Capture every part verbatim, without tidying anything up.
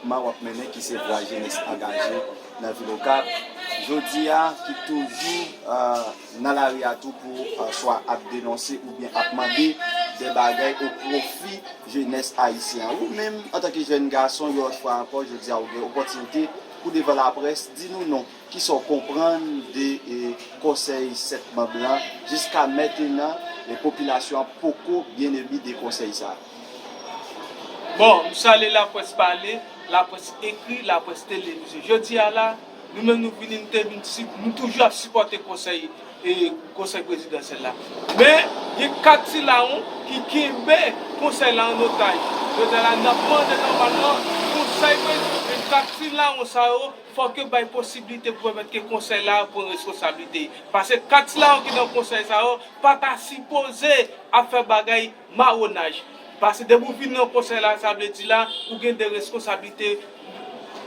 mouvman w ap mennen ki se Vwa Jenès Angaje nan vil Okap. Jodi a, ki toujou, euh, nan lari a tou pou, euh, swa ap denonse oubyen ap mande de bagay o pwofi jenès ayisyen an. Ou menm, antanke jèn gason, yon lòt fwa ankò, jodi a, ou gen opòtinite pou devan laprès, di nou non. Kisa w konprann de, e, konsèy sèt manm lan? Jiska mentenan, e, popilasyon an poko byen ebi de konsèy sa a. Bon, m salye laprès pale, laprès ekri, laprès televize. Jodi a la, nou menm nou vini, nou te vin, si- nou toujou ap sipòte konsèy, e, konsèy prezidansyèl la. Men, gen kat ti lawon ki kenbe konsèy la an otaj. Jodi a la, n ap mande nòmalman konsèy prezidansyèl, kat ti lawon sa yo, fòk yo bay posiblite pou pèmèt ke konsèy la pran responsablite. Paske kat ti lawon ki nan konsèy sa yo pa ta sipoze ap fè bagay mawonaj. Paske depi w vin nan konsèy la, sa vle di la, ou gen de reskonsablite,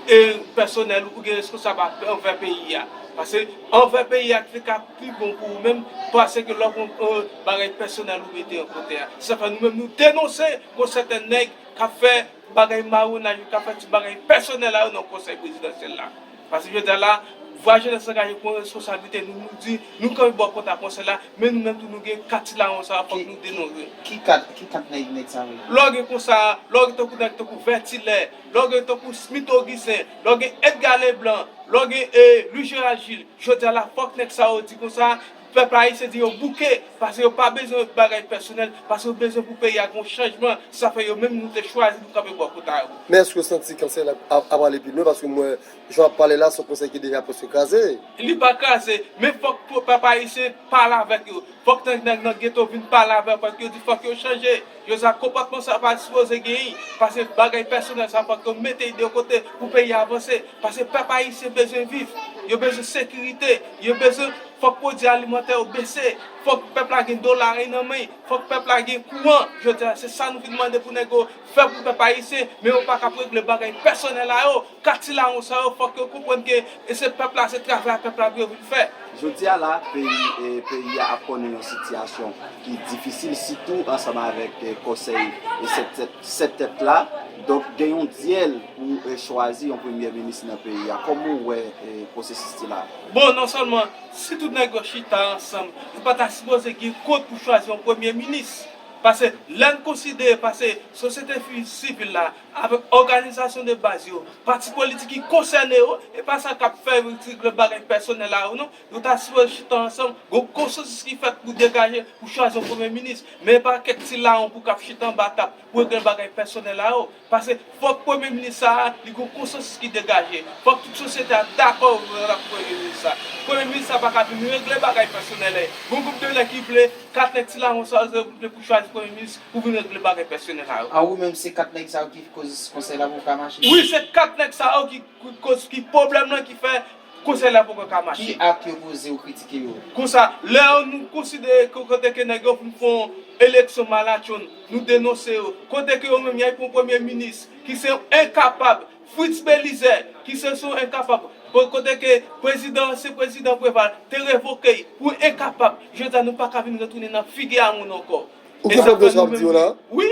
e, pèsonèl, ou gen reskonsab anvè peyi a. Paske anvè peyi a, te ka pi bon pou ou menm, paske lè w gen, e, bagay pèsonèl ou mete an kote a. Sa fè nou menm nou denonse gon sèten nèg k ap fè bagay mawonaj yo, k ap fè ti bagay pèsonèl a yo nan konsèy prezidansyèl la. Paske jodi a la, Vwa Jenès Angaje pran reskonsablite nou, nou di, nou kanpe bò kont a konsèy la, men nou menm tou nou gen kat ti lawon sa a, fòk nou denonse. Ki kat, ki kat nèg, nèg sa yo ye? Lè w gen konsa, lè w gen tankou nèg tankou Vètilè, lè w gen tankou Smith Augustin, lè w gen Edgar Leblanc, lè w gen, e, Louis Gérald Gilles, jodi a la, fòk nèg sa yo di konsa, pèp ayisyen di yo bouke, paske yo pa bezwen bagay pèsonèl, paske yo bezwen pou peyi a gen yon chanjman, sa fè yo menm nou te chwazi pou kanpe bò kote a yo. Men èske w santi konsèy la ap, ap ale pi lwen, paske m wè jan w ap pale la, se yon konsèy ki deja prèske kraze. Li pa kraze, men fòk pèp ayisyen pale avèk yo. Fòk nèg nan geto vin pale avè yo, fòk yo di fòk yo chanje. Yo sa konpòtman sa pa sipoze genyen, paske bagay pèsonèl sa fòk yo mete de kote pou peyi a avanse, paske pèp ayisyen bezwen viv, yo bezwen sekirite, yo bezwen, fòk pwodui alimantè yo bese, fòk pèp la gen do lari nan men, fòk pèp la gen kouran. Jodi a se sa nou vin mande pou nèg yo fè pou pèp ayisyen, men yo pa ka ap regle bagay pèsonèl a yo. Kat ti lawon sa yo, fòk yo konprann ke e se pèp la, se travay a pèp la pou yo vin fè. Jodi a la, peyi, e, peyi a ap konnen yon sitiyasyon ki difisil, sitou ansanm avèk, e, konsèy, e, sèt tèt, sèt tèt la. Donk, gen yon dyèl pou, e, chwazi yon premye minis nan peyi a. Kòman w wè, e, pwosesis sila? Bon, non sèlman, si tout nèg yo chita ansanm, yo pa ta sipoze gen kont pou chwazi yon premye minis. Paske lè n konsidere, paske sosyete sivil la, avèk òganizasyon de baz yo, pati politik ki konsène yo, e pa sa k ap fè yo regle bagay pèsonèl a yo non. Yo ta sipoze chita ansanm, gon konsansis ki fèt pou degaje, pou chwazi yon premye minis. Men e pa kèk ti lawon pou k ap chita anba tab pou regle bagay pèsonèl a yo. Paske fòk premye minis sa a, li gon konsansis ki degaje. Fòk tout sosyete a dakò pou l ap premye minis sa. Premye minis sa pa ka vin regle bagay pèsonèl. Gon gwoup de nèg ki vle, kat nèg ti lawon sa yo vle pou chwazi premye minis pou vin regle bagay pèsonèl a yo. A ou menm se kat nèg sa yo ki koz konsèy la poko ka mache? Wi, se kat nèg sa yo ki, ki koz, ki pwoblèm nan ki fè konsèy la poko ka mache. Ki ak yo poze ou kritike yo? Konsa, lè nou konsidere ke kote ke nèg yo fin fè yon eleksyon malatchonn, nou denonse yo. Kote ke yo menm y al pran premye minis ki se yon enkapab, Fritz Belizaire ki se se yon enkapab. Kote ke prezidan, ansyen prezidan Preval te revoke l pou enkapab. Jodi a nou pa ka vin retounen nan figi a moun ankò. Ou konprann sa m ap di w la? Wi.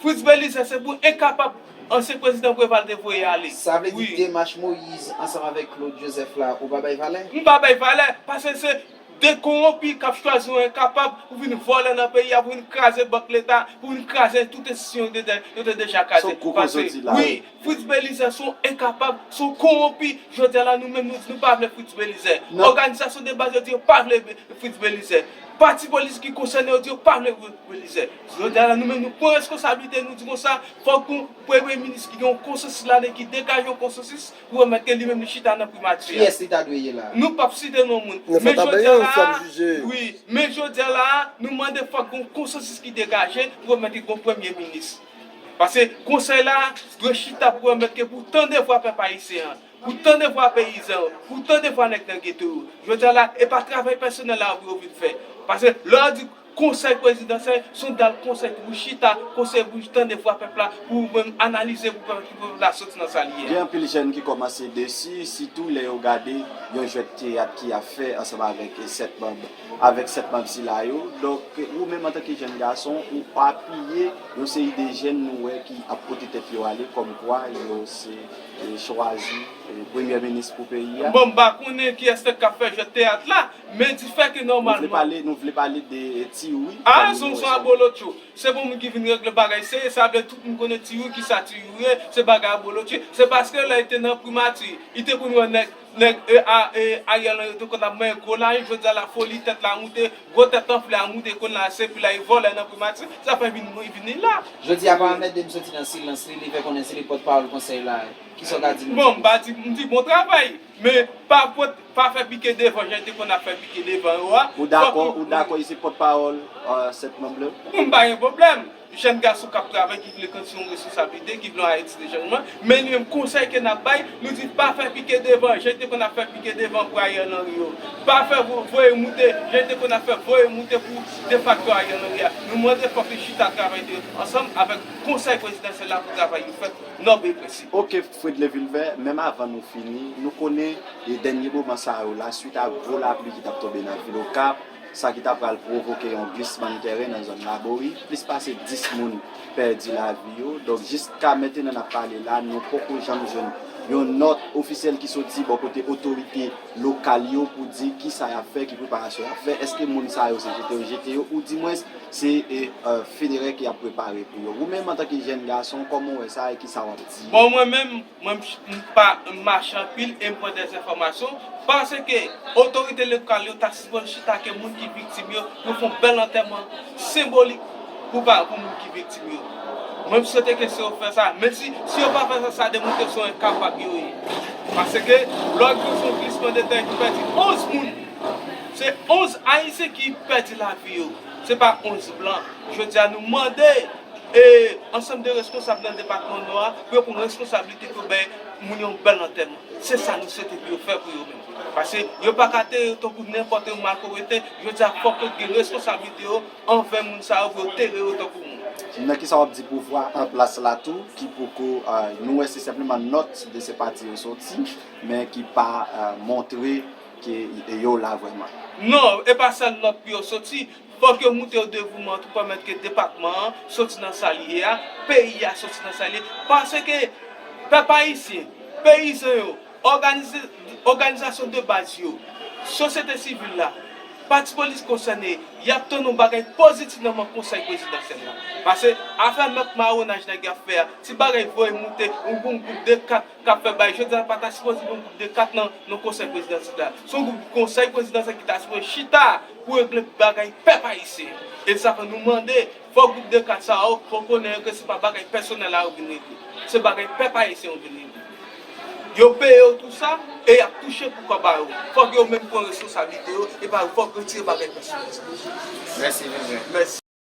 Fritz Belizaire se pou enkapab ansyen prezidan Preval te voye ale. Sa vle di demach Moïse ansanm avèk Claude Joseph la, ou pa bay valè? M pa bay valè, paske se de kowonpi k ap chwazi yon enkapab pou vin vòlè nan peyi a, pou vin kraze bank leta, pou vin kraze tout enstitisyon yo te deja kraze. Paske, wi, Fritz Belizaire se yon enkapab, se yon kowonpi. Jodi a la, nou menm, nou di nou pa vle Fritz Belizaire. Òganizasyon de baz yo di yo pa vle Fritz Belizaire. Pati politik ki konsène yo di yo pa vle Fritz Belizaire. Jodi a la, nou menm, nou pran reskonsablite, nou di konsa, fòk yon premye minis ki gen yon konsansis ladan, ki degaje yon konsansis, pou pèmèt ke li menm li chita nan primati a. Kiyès li ta dwe ye la? Nou p ap site non moun. Men jodi a la, wi, men jodi a la, nou mande fòk gon konsansis ki degaje pou pèmèt ke gon premye minis. Paske konsèy la dwe chita pou pèmèt ke pou tande vwa pèp ayisyen an, pou tande vwa peyizan yo, pou tande vwa nèg nan geto yo. Jodi a la, e pa travay pèsonèl la pou yo vin fè. Paske lè w di Konsèy prezidansyèl se yon dal konsèy pou w chita, konsèy pou w tande vwa pèp la, pou w menm analize pou pèp la soti nan sa li ye a. Gen anpil jèn ki kòmanse desi, sitou lè yo gade yon jwèt teyat ki ap fè ansanm avèk sèt manm, avèk sèt manm sila yo. Donk, ou menm antanke jèn gason, ou apiye yon seri de jèn nou wè ki ap pote tèt yo ale kòmkwa yo se, e, chwazi, e, premye minis pou peyi a. Bon, m pa konnen kiyès k ap fè jwèt teyat la, men di fè ke nòmalman. Nou vle pale, nou vle pale de, e, Tiwi. A, kòm nou wè sa. Zonzon abolotcho. Se bon moun ki vin regle bagay serye, sa vle tout moun konnen Tiwi, kisa Tiwi ye, se bagay abolotcho. Se paske lè li te nan primati, li te konn wè nèg, nèg, e, a, e, Ariel Henry te konn ap manyen gwo lajan, jodi a la foli, tèt la moute, gwo tèt anfle a moute, konn la se pou l al vòlè nan primati, sa fè vin, vin la. Jodi a pa anmède m soti nan silans li, li fè konnen se li pòtpawòl konsèy la. Kisa w ka di nou? Bon, m pa di, m di bon travay, men pa pot, pa fè pike devan, jan li te konn ap fè pike devan yo a. Ou dakò, ou dakò li se pòtpawòl, e, sèt manm yo? Bon, m pa gen pwoblèm. Jèn gason k ap travay, ki vle konn se yon responsablite, ki vle yon Ayiti de chanjman, men li menm konsèy ke n ap bay, nou di pa fè pike devan, jan li te konn ap fè pike devan pou Ariel Henry yo. Pa fè vo-, voye moute, jan li te konn ap fè voye moute pou defakto Ariel Henry a. Nou mande fòk li chita travay de, ansanm avèk konsèy prezidansyèl la pou travay yo fèt nòb e prensip. Ok, Fredley Vilvert, menm avan nou fini, nou konnen e dènye moman sa yo la, swit a gwo lapli ki t ap tonbe nan vil Okap, sa ki ta pral pwovoke yon glisman tèren nan zòn Labori. Plis pase dis moun pèdi lavi yo. Donk, jiska mentenan n ap pale la, nou poko janm jwenn yon nòt ofisyèl ki soti bò kote otorite lokal yo pou di kisa y ap fè, ki preparasyon y ap fè. Èske moun sa yo se jete yo jete yo, oudimwens se, e, e, finerè ke y ap prepare pou yo? Ou menm, antanke jèn gason, kòman w wè sa e kisa w ap di? Bon, mwen menm, Mwen, m ch-, m pa, m mache anpil e m pran de enfòmasyon, paske otorite lokal yo ta sipoze chita ak moun ki viktim yo, yo fè yon bèl antèman senbolik pou pa, pou moun ki viktim yo. Mwen, m swete ke si yo fè sa, men si, si yo pa fè sa, sa demontre se yon enkapab yo ye. Paske, lè w gen yon glisman de tèren ki pèdi onz moun, se onz Ayisyen ki pèdi lavi yo, se pa onz blan. Jodi a, nou mande e ansanm de responsab nan depatman Nò a pou yo pran responsablite pou bay moun yo yon bèl antèman. Se sa nou swete pou yo fè pou yo menm. Paske yo pa ka antere yo tankou nenpòt yon malpwòpte. Jodi a, fòk yo gen responsablite yo anvè moun sa yo pou yo antere yo tankou moun. Nan kisa w ap di pouvwa an plas la tou, ki poko, e, nou wè se senpleman nòt de senpati yo soti, men ki pa, e, montre ke yo la vrèman? Non, e pa sèl nòt pou yo soti. Fòk yo montre yo devouman tou pèmèt ke depatman an soti nan sa li ye a, peyi a soti nan sa li ye. Paske pèp ayisyen, peyizan yo, òganize, òganizasyon de baz yo, sosyete sivil la, pati politik konsène, y ap tann yon bagay pozitif nan men konsèy prezidansyèl la. Paske afè mèt mawonaj nèg y ap fè a, ti bagay voye moute, yon gwoup de kat k ap fè bagay. Jodi a, pa ta sipoze gen yon gwoup de kat nan, nan konsèy prezidansyèl la. Se yon gwoup konsèy prezidansyèl ki ta sipoze chita pou regle bagay pèp ayisyen. E sa fè nou mande, fòk gwoup de kat sa yo, fòk konnen ke se pa bagay pèsonèl la yo vin regle. Se bagay pèp ayisyen yo vin regle. Yo peye yo tou sa, e y ap touche pou kòb a yo. Fòk yo menm pran responsablite yo, e pa fòk retire bagay pèsonèl sa. Mèsi, Vincent. Mèsi.